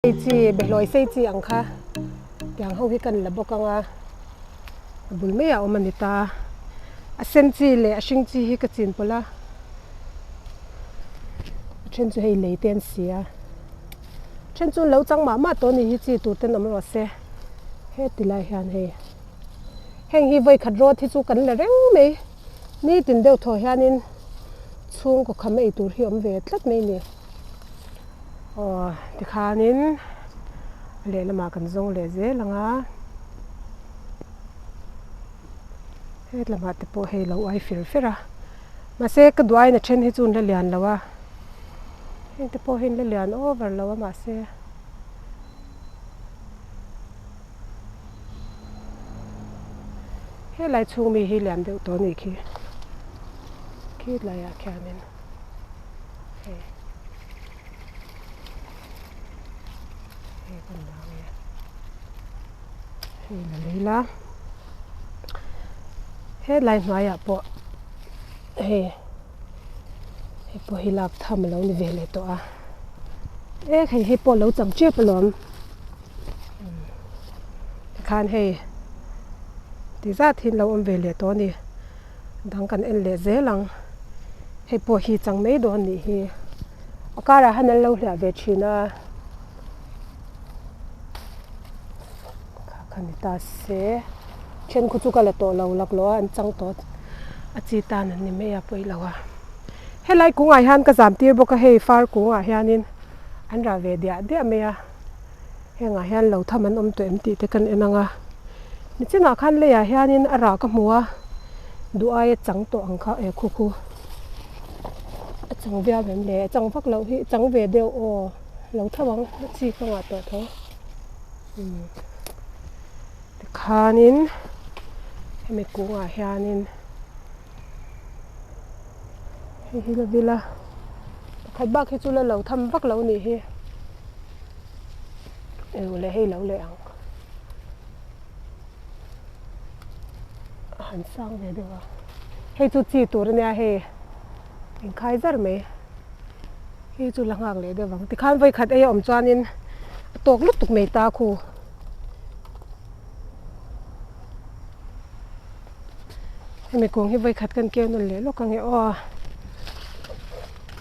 Sei chi, behlawi sei chi ang kha tiang ho hi kan la bawk ang a, a bul maiah awm a ni ta. A sen chi leh a hring chi hi ka chin pawlh a, a then chu hei lei te an si a, a then chu an lo chang mah mah tawh a ni hi chi tur ten awm rawh se. Heti lai hian hei heng hi vawikhat rawt hi chu kan la reng mai, nitin deuh thaw hianin chhungkaw kham ei tur hi awm ve tlat mai a ni. Aw tikhanin lehlamah kan zawng leh zel ang a, hetlamah te pawh hei lo uai fer fer a, mahse ka duain a then hi chu an la lian lo a, heng te pawh hi an la lian over lo a mahse. Helai chhung mi hi lian deuh tawh a nih khi, khilaiah khianin. Hei hei kan la ang e hei la lei la helai hnuaiah pawh hei hei pawh hi lak tham alo ni ve leh tawh a e hei hei pawh alo chang tep alawm tikhan hei ti zat hi an lo awm ve leh tawh a ni. Dang kan en leh zel ang. Hei pawh hi chang mai dawn nih hi. A karah han an lo hliah ve thin a. Kha kha ni ta se. Then khu chu ka la tawh lo laklawh a an chang tawh a chi tan an ni mai a pawi lo a. Helai kungah hian ka zam tir bawk a hei far kungah hianin an rah ve diah diah mai a. Hengah hian lo tham an awm tawh em tih te kan en ang a, nichinah khan leiah hianin a rah ka hmu a, duh aia chang tawh ang kha eh khu khu a chang viau em le, a chang vak loh hi chang ve deuh aw lo tho ang a chi ka ngah tawh tho umm tikhanin hemi kungah hianin hei hi la vil a pakhat bak hi chu la lo tham vak lo nih hi. Eng leh hei lo leh ang a han sang ve deuh a hei chu chi tur ania hei inkhai zar mai hei chu la nghak leh deuh ang tikhan vawikhat ei a awm chuanin a tawk lutuk mai ta khu hemi kung hi vawikhat kan keu nawn leh lawk ange aw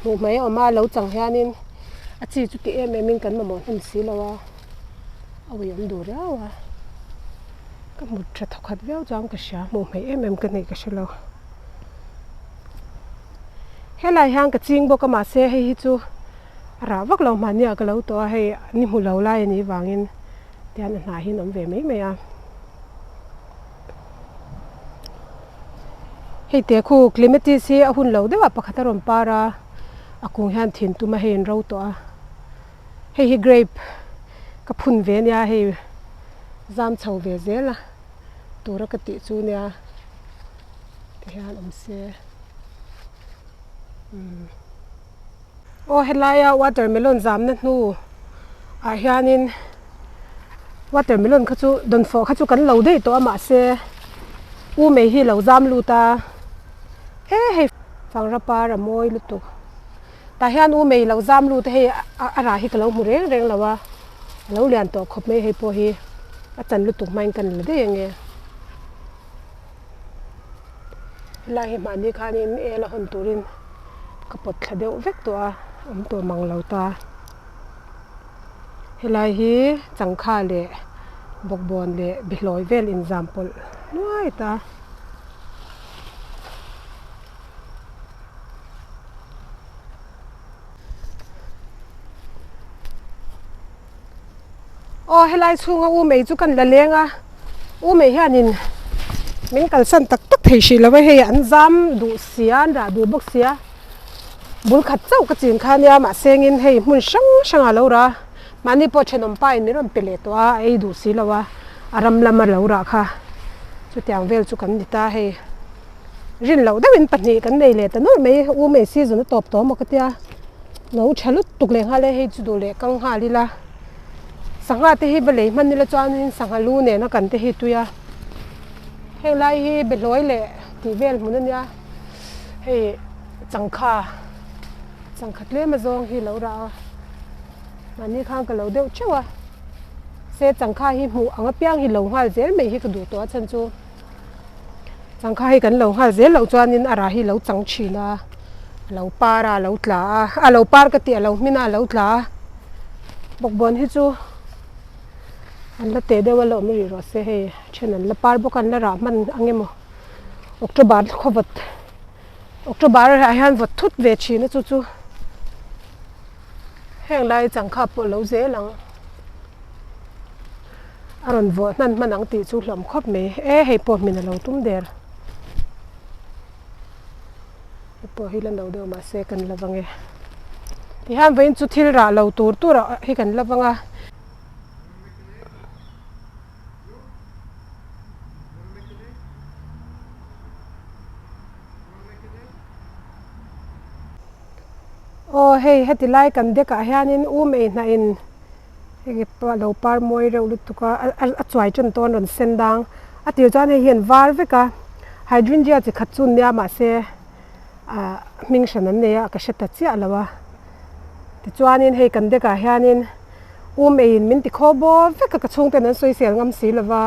hmuh mai a awm a lo chang hianin a chi chu ti em em in kan mamawh hnem si lo a a ui awm duh riau a ka hmu tha thawkhat viau chuan ka hria hmuh hmeih em em ka neih ka hre lo helai hian ka ching bawk a mahse hei hi chu a rah vak lo hmahni ah ka lo tawh a hei ni hmu lo lai a nih vangin tian a hnah hi an awm ve mai mai a. Hei te khu clematis hi a hun lo deuh ah pakhat a rawn par a a kung hian thin tum a hei an ro tawh a hei hi grape ka phun ve ania hei zam chho ve zel a tura ka tih chu nia ti hian awm se umm. Aw helaia watermelon zamna hnu ah hianin watermelon kha chu dawnfawh kha chu kan lo daih tawh a mahse u mei hi lo zam lut a he hei fangra par a mawi lutuk tah hian u mei lo zam lut a hei a rah hi ka lo hmu reng reng lo a a lo lian tawh khawp mai hei pawh hi a chan lutuk hmain kan la daih ang e. Helai hi mahni khanin el a hawn turin ka pawt thla deuh vek tawh a awm tawh mang lo ta. Helai hi changkha leh bawkbawn leh bihlawi vel inzam pawlh nuai ta. Aw helai chhunga u mei chu kan la leng a u mei hianin min kalsan tak tak thei hrih lo a hei an zam duh sia an rah duh bawk sia bul khat chauh ka chin kha ania mahse engin hei hmun hrang hrang ah lo rah a mahni pawh thenawm pa in min rawn pe leh tawh a a ei duh si lo a a ram lama lo rah kha chutiang vel chu kan ni ta hei rin loh deuhin pahnih kan nei leh ta nawlh mai u mei season a tawp tawh maw ka tia no tha lutuk leh nghal e hei chu duh leh kang nghal ila. Sangha te hi va lei hman ila chuanin sangha lu nena kan te hi tui a heng lai hi behlawi leh tih vel hmun ania hei changkha changkha tlem azawng hi lo rah a. Mahni khan ka lo deuh theuh a, se changkha hi hmuh ang apiang hi lo nghal zel mai hi ka duh tawh a chhan chu changkha hi kan lo nghal zel loh chuanin a rah hi lo chang thin a, a lo par a a lo tla a, a lo par ka tih a lo hmin a a lo tla a, bawkbawn hi chu an la teh deuh a la awm rih rawh se hei then an la par bawk a an la rah hman ang emaw October khawvawt October ah hian vawt thut ve thin a chu chu. Heng lai changkha pawh lo zel ang. A rawn vuah hnan hman ang tih chu hlawm khawp mai. E hei pawh hmin a lo tum der. Hei pawh hi la no deuh mahse kan la vang e. Tihian vawiin chu thil rah lo tur tur ah hi kan la vang a. Aw hei heti lai kan deck ah hianin um ei hnah in hei lo par mawi reuh lutuk a a chuai tan tawn rawn sen dang a tir chuan hei hian var vek a hydrangea chi khat chu nia mahse ah hming hran an nei a ka hre ta chiah lo a tichuanin hei kan deck ah hianin um ei in min ti khaw bawr vek a ka chhungten an sawi sel ngam si lova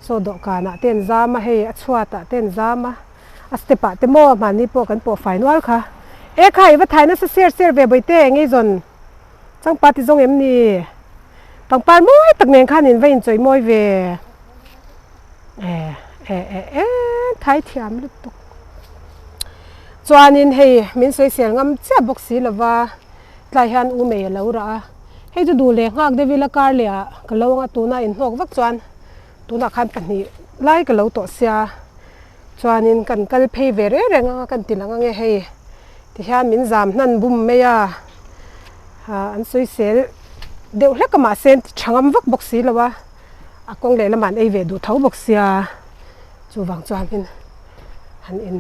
saw dawhkan ah te an zam a hei a chhuat ah te an zam a. A step ah te maw mahni pawh kan pawh fai nual kha. E kha i va thai nasa ser ser ve bawihte ngei zawn changpa ti zawng em ni? Pangpar mawi tak nen khan in va inchawih mawi ve. E e e e thai thiam lutuk. Chuanin hei min sawisel ngam chiah bawk si lova tlai hian u mei a lo rah a. Hei chu duh leh nghak deuh ila kar leh ah ka lo anga tuna inhnawk vak chuan tunah khan pahnih lai ka lo tawh sia. Chuanin kan kal phei ve reng reng anga kan ti lang ange hei tihian min zam hnan bum mai a, ah an sawisel deuh hlek a mahse an ti tha ngam vak bawk si lo a, a kawng lehlamah an ei ve duh tho bawk sia chuvang chuanin han in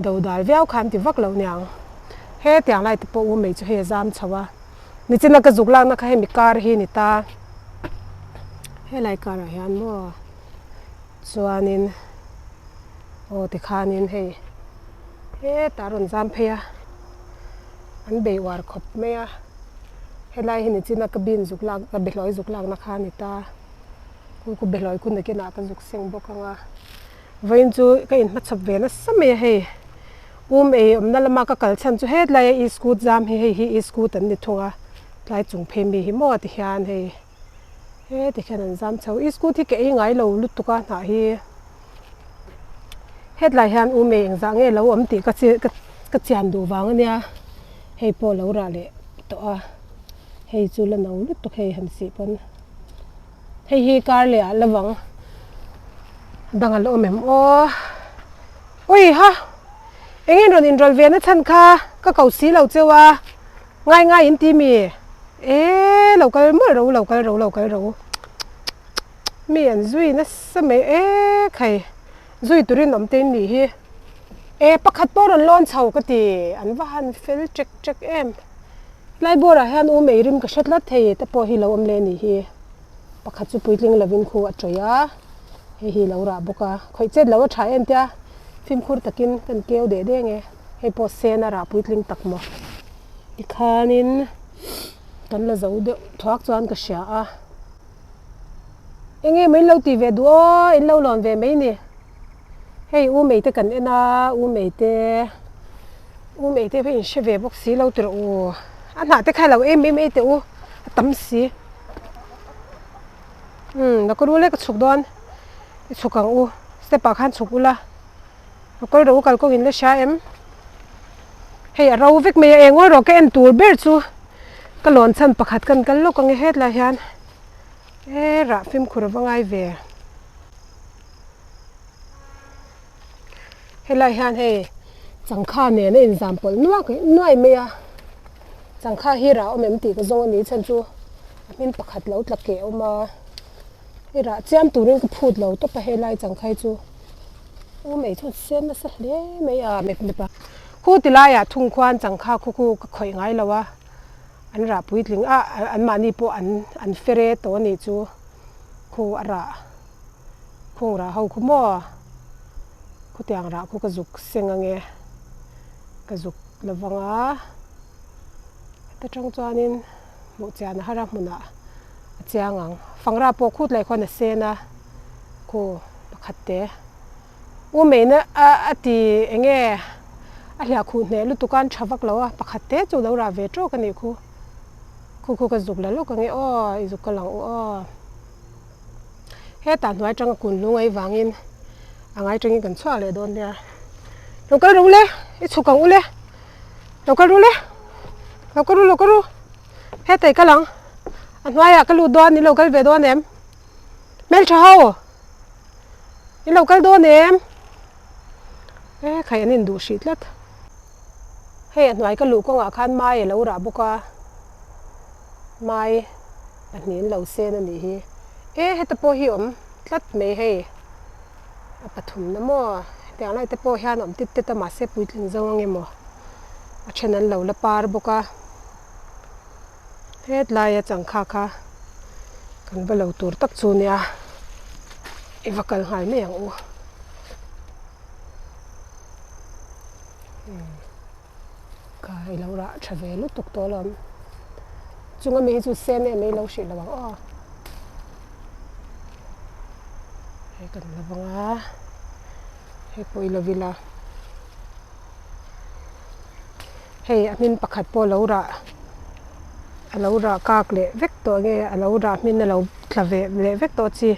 do dal viau kha an ti vak lo niang. Hetiang lai te pawh u mai chu hei a zam chho a, nichina ka zuk lakna kha hemi kar hi a ni ta, helai karah hian maw. Chuanin aw tikhanin hei hetah a rawn zam phei a, an bei uar khawp mai a, helai hi nichina ka bin zuk lak ka behlawi zuk lakna kha a ni ta, khu khu behlawi khu nakinah ka zuk seng bawk ang a, vawiin chu ka inhmachhawp ve nasa mai a hei, um ei awmna lama ka kal chhan chu hetlai a e-scoot zam hi hei hi e-scoot an ni thung a, tlai chung phei mi hi maw tihian hei. Heti khian an zam chho. I scooty hi ka ei ngai lo lutuk a hnah hi hetlai hian u mei engzah nge lo awm tih ka ka chian duh vang ania hei pawh lo rah leh tawh a hei chu la no lutuk hei han sih pawn hei hi kar leh ah la vang dang a la awm em aw ui ha eng in rawn inrawlh ve na chhan kha ka ko si lo cheu a. Ngai ngai in ti mi? E lo kal mawlh ro lo kal ro lo kal ro mi an zui nasa mai e khai zui turin awm te in nih hi e pakhat pawh rawn lawn chho ka ti an va han fel ṭek ṭek em tlai bawrah hian u mei rim ka hre tlat thei te pawh hi lo awm leh a nih hi pakhat chu puitling lovin khu a tawih a hei hi lo rah bawk a khawih chet lo a tha em tia fimkhur takin kan keu deh deng e. Hei pawh sen a rah puitling tak maw tikhanin kan la zo deuh thuak chuan ka hria a eng nge maw in lo tih ve duh aw in lo lawn ve mai ni hei u mei te kan en a u mei te u mei te pawh in hre ve bawk si lo tiraw u a hnah te kha lo em em ei teh u a tam si umm la ka rul e ka chhuk dawn i chhuk ang u step ah khan chhuk ula. A kawl ro kal kawng in la hria em? Hei a ro vek mai a eng erawh ka en tur ber chu ka lawn chhan pakhat kan kal lawk ang e hetlai hian e rah fimkhur a va ngai ve. Helai hian hei changkha nen a inzam pawlh nuak nuai mai a changkha hi rah awm em tih ka zawng a ni chhan chu a hmin pakhat lo tla keh a awm a hei rah chiam turin ka phut lo tawp a helai changkha hi chu. U mei chuan siam nasa hle mai a mep mep a. Khu ti laiah thung khuan changkha khu khu ka khawih ngai lo a, an rah puitling a anmahni pawh an an fere tawh a nih chu khu a rah khung rah ho khu maw khutiang rah khu ka zuk seng ange ka zuk lovang a heta tang chuanin. Hmuh chian a har a hmunah a chiang ang. Fangra pawh khut leh khuan a sen a, khu pakhat te. U Meina a a ti eng nge a hliah khuh hneh lutuk a an tha vak lo a, pakhat te chu lo rah ve tawk a nih khu. Khu khu ka zuk la lawk ang e aw, i zuk ka lang u aw. Hetah hnuai atanga kun lung ai vangin a ngai tangin kan chhuak leh dawn nia. Lo kal ru le, i chhuk ang u le. Lo kal ru le, lo kal ru lo kal ru. Hetah i kal ang, a hnuaiah ka lut dawn, i lo kal ve dawn em? Hmeltha ho, i lo kal dawn em? E khai an induh hrih tlat. Hei a hnuai ka luh kawngah khan mai a lo rah bawk a, mai pahnihin lo sen a nih hi. E heta pawh hi awm tlat mai hei, a pathumna maw hetiang lai te pawh hian awm tit tet a mahse puitling zo ang emaw a then an lo la par bawk a. Hetlai a changkha kha kan va lo tur tak chu nia i va kal nghal mai ang u. Ka i lo rah tha ve lutuk tawh alawm. Chunga mi hi chu sen em mai lo hrih lo ang aw. Hei kan la vang a, hei pawh i lo ila. Hei a hmin pakhat pawh a lo rah a lo rah kak leh vek tawh nge a lo rah hmin a lo tla ve leh vek tawh chi.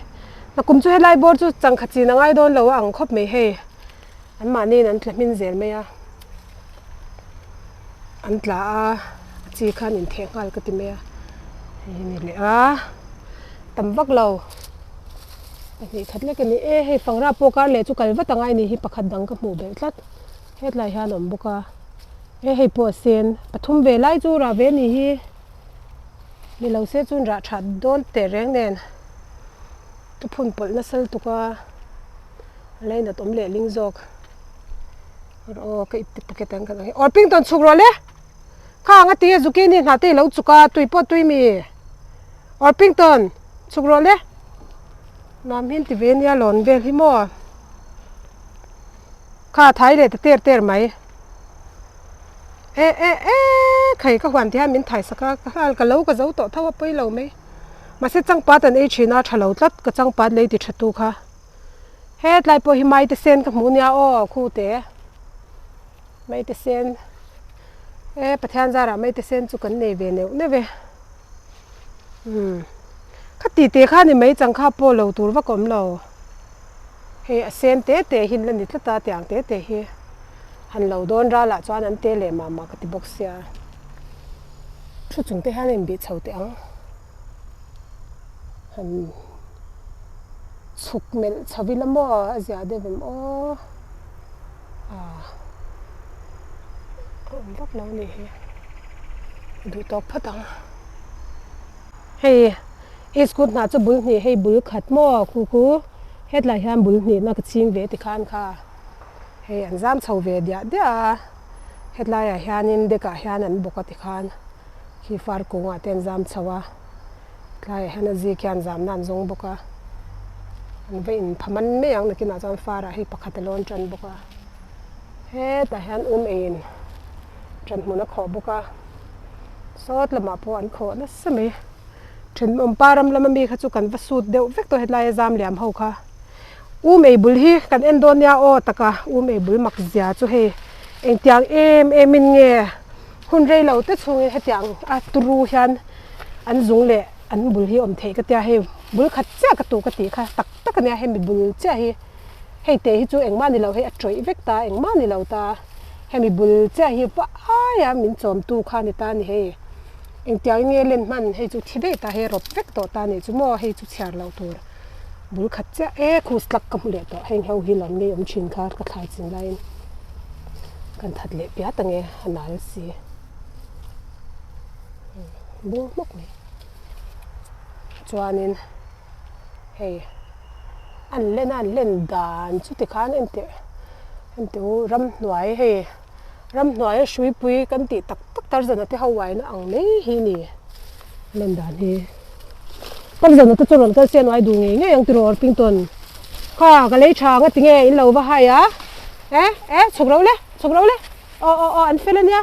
Nakum chu helai bawr chu changkhat chin a ngai dawn lo a ang khawp mai hei. An mahniin an tla hmin zel mai a, an tla a, a chi khan intheh nghal ka ti mai a, hei hi ni leh a, tam vak lo, pahnih khat lek a ni e, hei fangra pawh kar leh chu kal vat angai a ni hi pakhat dang ka hmuh belh tlat, hetlai hian a awm bawk a, e hei pawh a sen, pathum ve lai chu rah ve a ni hi, ni lo se chuan rah that dawn teh reng nen ka phun pawlh nasa lutuk a. A lainat awm leh ling zawk aw ka ip te packet ang kan ang hi Orpington chhuk rawh le kha ang a ti a zucchini hnah te i lo chuk a tui pawh tui mi Orpington chhuk rawh le mam hi an ti ve ania lawn vel hi maw kha a thai leh ta ter ter mai e e e khai ka huan ti hian min thai sak a ka hal ka lo ka zo tawh tho a pawi lo mai mahse changpat an ei thin a tha lo tlat ka changpat lei ti tha tu kha. Hetlai pawh hi maite sen ka hmuh nia aw khute maite sen e Pathian zarah maite sen chu kan nei ve neuh neuh e umm kha tih teh kha ni mai changkha pawh lo tur vak a awm lo hei a sen te te hi an la ni tlat a tiang te te hi han lo dawn ralah chuan an te leh mah mah ka ti bawk sia thu chung te hian a inbih chho teh ang. Han chhuk melh chho ila maw a zia deuh em aw ah a awm vak lo a nih hi a duh tawk phawt ang hei iskut hnah chu bul hnih hei bul khat maw khu khu hetlai hian bul hnihna ka ching ve tikhan kha hei an zam chho ve diah diah a hetlaiah hianin deck ah hian an bawk a tikhan. Khi far kungah te an zam chho a, tlaiah hian a zik hian zamna an zawng bawk a, an va inpha man mai ang nakinah chuan farah hei pakhat a lawn tan bawk a, hetah hian um eiin ṭan hmun a khawh bawk a, sawt lamah pawh an khawh nasa mai, ṭhenawm pa ram lama mi kha chu kan va sut deuh vek tawh hetlai a zam liam ho kha, um ei bul hi kan en dawn nia aw taka um ei bul mak zia chu hei engtiang em em in nge. Hun rei lo te chhungin hetiang a turu hian an zung leh an bul hi awm theih ka tia hei bul khat chiah ka tuh ka tih kha tak tak ania hemi bul chiah hi hei te hi chu engmah ni lo hei a tawih vek ta engmah ni lo ta hemi bul chiah hi va aia min chawm tu kha ni ta ni hei engtiang nge len hman hei chu thi daih ta hei rawp vek tawh ta nih chu maw hei chu chhiar loh tur bul khat chiah e khus tlak ka hmu leh tawh heng ho hi lawm ngei awm thin kha ka thlai chin laiin. Kan that leh piat ang e a nal si bung hmawk mai chuanin hei an len a an len dan chu tikhan enteh enteh u ramhnuai hei ramhnuai a hruipui kan tih tak tak tarzana te ho uaina ang mai hi a ni a len dan hi tarzana te chu rawn kal se an uai duh ngei ngei ang tiraw Orpington kha ka lei tha ang a tinge in lo va hai a. E e chhuk ro le chhuk ro le aw aw aw an fel ania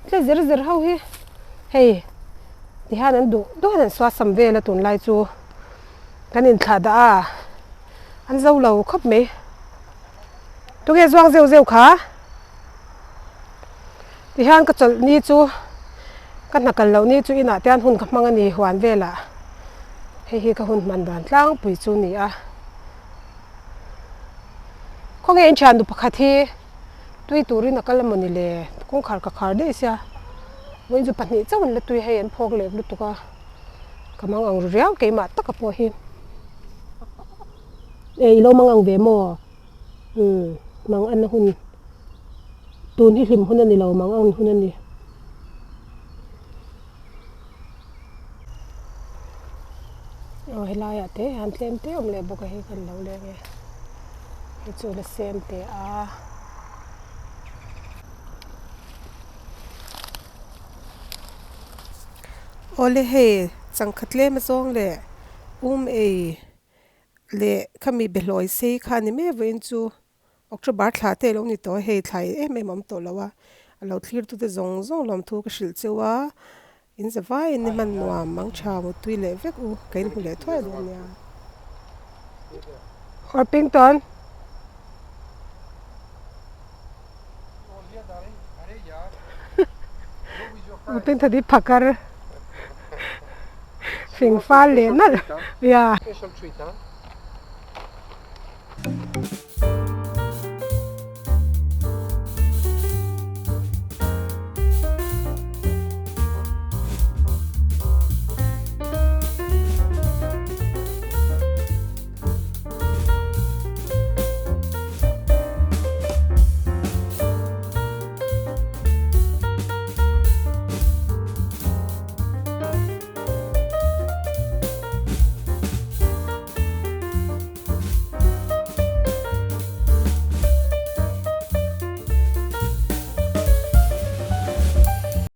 tle zir zir ho hi hei Tihian an duh duh hian an suasam vel a tunlai chu kan inthlah dah a an zo lo khawp mai. Tunge zuang zeuh zeuh kha? Tihian ka chawlh ni chu ka hna kal loh ni chu inah te hian hun ka hmang a ni huan velah hei hi ka hun hman dan tlangpui chu a ni a. Khawnge in thiannu pakhat hi tui turin a kal a mawni le kawngkhar ka khar daih sia vawiin chu pahnih chauh an la tui hei an phawk leh lutuk a ka mang ang ru riau keimah taka pawh hi e i lo mang ang ve maw umm mang an hun tun hi hlim hun a ni lo mang ang hun a ni. Aw helaiah te hian tlem te awm leh bawk a hei kan lo leng e hei chu la sem te a. Awle hei changkha tlem azawng leh um ei leh khami behlawi sei kha a ni mai vawiin chu. October thla te alo ni tawh a, hei thlai em em a awm tawh lo a, a lo thlir tute zawng zawng lawmthu ka hrilh cheu a, in za vaiin ni hman nuam mang tha mutui leh vek u, ka inhmu leh thuai dawn nia. Orpington. Orpington hi phakar fing fal leh nalh ya.